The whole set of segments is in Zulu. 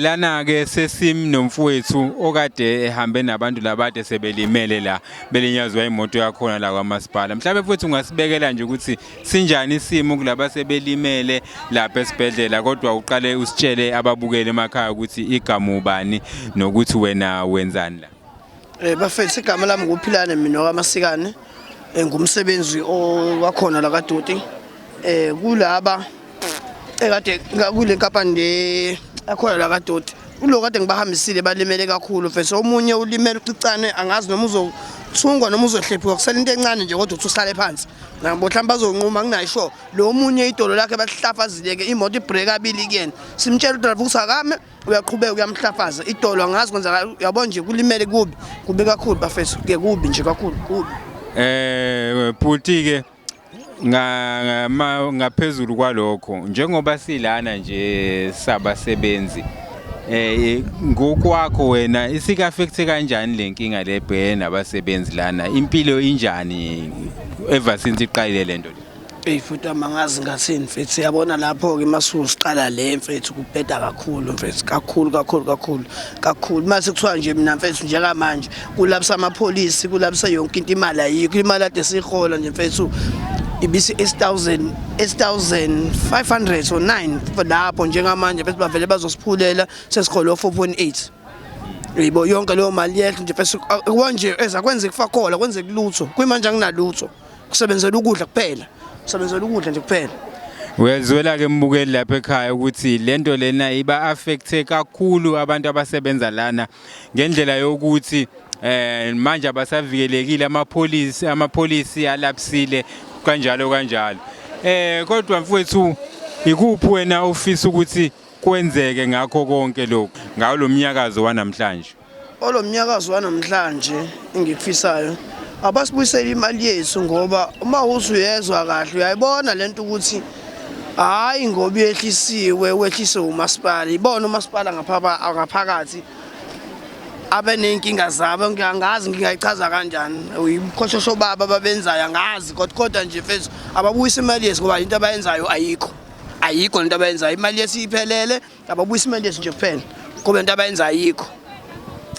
Lana ke sesimi nomfowethu okade ehambe nabantu labade sebelimele la belinyazwa imoto yakhona la kwamasipala. Mhlawumbe futhi ungasibekela nje ukuthi sinjani isimo kulaba sebelimele lapha esibhedlela, kodwa uqale usitshele ababukeli emakhaya ukuthi igama ubani nokuthi wena wenzani la. Bafethu, igama lami nguPhilane mina wakaMasikane. Ngumsebenzi owakhona la kaDoti. Kulaba ekade kule nkampani le akhona la kaDoti. Kulo kade ngibahambisile balimele kakhulu mfethu. Omunye ulimele ucicane, angazi noma uzothungwa noma uzohlephuka, kusele into encane nje kodwa uthi usale phansi. Nabo mhlawumbe bazonquma, nginayo sure. Lo omunye idolo lakhe balihlafazile ke, imoto ibreak kabili kuyena. Simtshela udriver ukuthi akame, uyaqhubeka uyamhlafaza idolo, angazi kwenzakala, uyabona nje kulimele kubi, kubi kakhulu bafethu, ke kubi nje kakhulu, kubi. Bhuti ke, ngaphezulu kwalokho, njengoba silana nje sabasebenzi, ngokwakho wena isika affect kanjani lenkinga lebhekene nabasebenzi lana? Impilo injani ever since iqalile lento le? Eyi futhi amangazi ngathini mfethu, yabona lapho-ke masuke siqala le mfethu kubheda kakhulu mfethu, kakhulu kakhulu kakhulu kakhulu. Mase kuthiwa nje mina mfethu njengamanje kulapsa amapholisi, kulapsa yonke into, imali ayikho. Imali ade siyihola nje mfethu ibisi 8000, 8500 or 9 lapho, njengamanje mfethu bavele bazosiphulela, sesihola 4.8. Yibo yonke leyo mali yehle nje mfethu, konje eza kwenzeka kufakhola kwenzeka lutho, kuyimanje anginalutho, kusebenzela ukudla kuphela, kusebenzela ukudla nje kuphela. Uyazwela ke mbukeli lapha ekhaya ukuthi lento lena iba affecte kakhulu abantu abasebenza lana ngendlela yokuthi manje abasavikelekile, amapholisi alapsile kanjalo kanjalo. Kodwa mfowethu, ikuphi wena ofisa ukuthi kwenzeke ngakho konke lokhu ngawo lo mnyakazo wanamhlanje? Olomnyakazo wanamhlanje, engikufisayo, abasibuyisele imali yethu, ngoba uma usuyezwa kahle uyayibona lento ukuthi hhayi ngoba yehlisiwe, wehlise umasipala, ibona umasipala ngaphakathi abeney'nkinga zabo, angazi ngingayichaza kanjani, ubuqhoshosho babo ababenzayo angazi, kodwa nje mfethu ababuyise imali yethu ngoba into abayenzayo ayikho, ayikho lento abayenzayo. Imali yethu iphelele, ababuyise imali yethu nje kuphela ngoba into abayenzayo ayikho.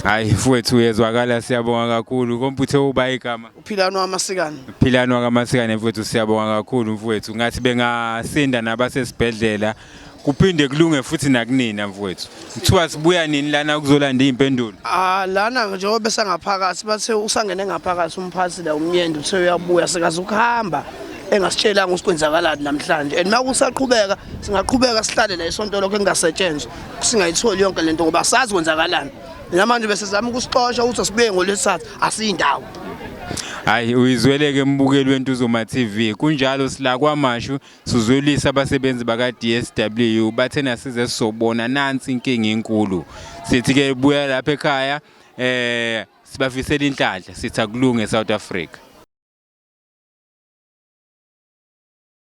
Hayi mfowethu, uyezwakala, siyabonga kakhulu. Komputhe uba igama? Uphilano wamasikane. Philani wakaMasikane mfowethu, siyabonga kakhulu mfowethu. Ngathi bengasinda nabasesibhedlela, kuphinde kulunge futhi nakunina mfowethu. Kuthiwa sibuya nini lana kuzolanda iy'mpendulo? Ah, lana njengoba besangaphakathi, bathe usangene ngaphakathi umphathi la umnyendo, uthe uyabuya, sikaze ukuhamba engasitshelanga ukuthi kwenzakalani namhlanje, and uma kusaqhubeka singaqhubeka sihlale la isonto lokho engasetshenzwa, singayitholi yonke lento ngoba asazi kwenzakalani. Namanje besizama ukusixosha ukuthi asibuye ngolwesithathu, asiyindawo. Hayi, uyizweleke mbukeli weNtuzuma TV. Kunjalo, sila kwaMashu sizwelisa abasebenzi baka DSW, bathena size sizobona nansi inkinga enkulu. Sithi ke buya lapha ekhaya, sibafisela inhlanhla, sithi akulunge eSouth Africa.